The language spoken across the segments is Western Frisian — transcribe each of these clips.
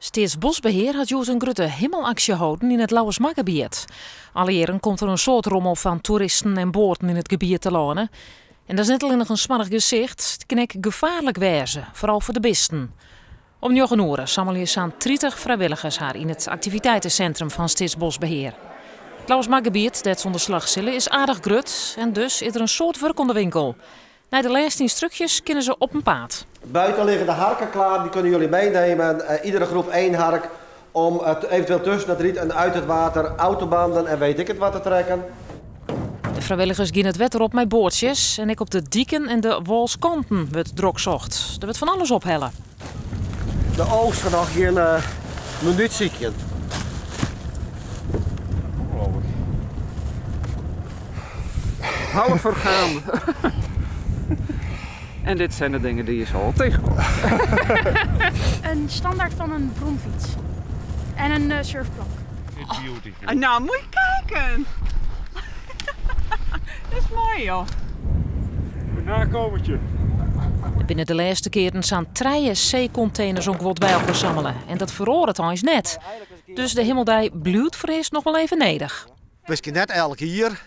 Steatsboskbehear hat hjoed in grutte himmelaksje holden yn it Lauwersmargebiet. Alle jierren komt der in soad rommel fan toeristen en boaten yn it gebiet telâne. En dat is net allinnich in smoarch gesicht, it kin ek gefaarlik wêze, foaral foar de bisten. Om njoggen oere sammelje sa'n 30 frijwilligers har yn it aktiviteitesintrum fan Steatsboskbehear. It Lauwersmargebiet dêr't se oan de slach sille is aardich grut en dus is der in soad wurk oan de winkel. Nei de lêste ynstruksjes kinne se op 'en paad. Buiten liggen de harken klaar, die kunnen jullie meenemen. Iedere groep één hark om eventueel tussen het riet en uit het water autobanden en weet ik het wat te trekken. De frijwilligers gean it wetter op mei boatsjes en ek op de diken en de wâlskanten wurdt drok socht. Der wurdt fan alles ophelle. De oogst fan noch gjin minút sykjen. Ongelooflijk. Half vergaan. En dit zijn de dingen die je zo al tegenkomt. Een standaard van een bromfiets. En een surfplank. It's beautiful. Oh, nou, moet je kijken. Dat is mooi, joh. Een nakomertje. Binne de lêste kearen sa'n trije seekonteners oan guod by elkoar sammele. En dat feroaret eins net. Dus de Himmeldei bliuwt foarearst noch wol even nedich. Miskien net elk jier.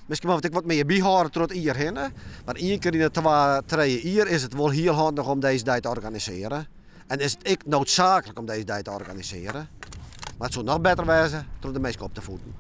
Miskien moat ik wat mear byhâlde troch it jier hinne. Mar ien kear yn de twa, trije jier is it wol hiel handich om dizze dei te organisearjen. En is it ek noodsaaklik om dizze dei te organisearjen. Mar it soe noch better wêze troch de minsken op te voeden.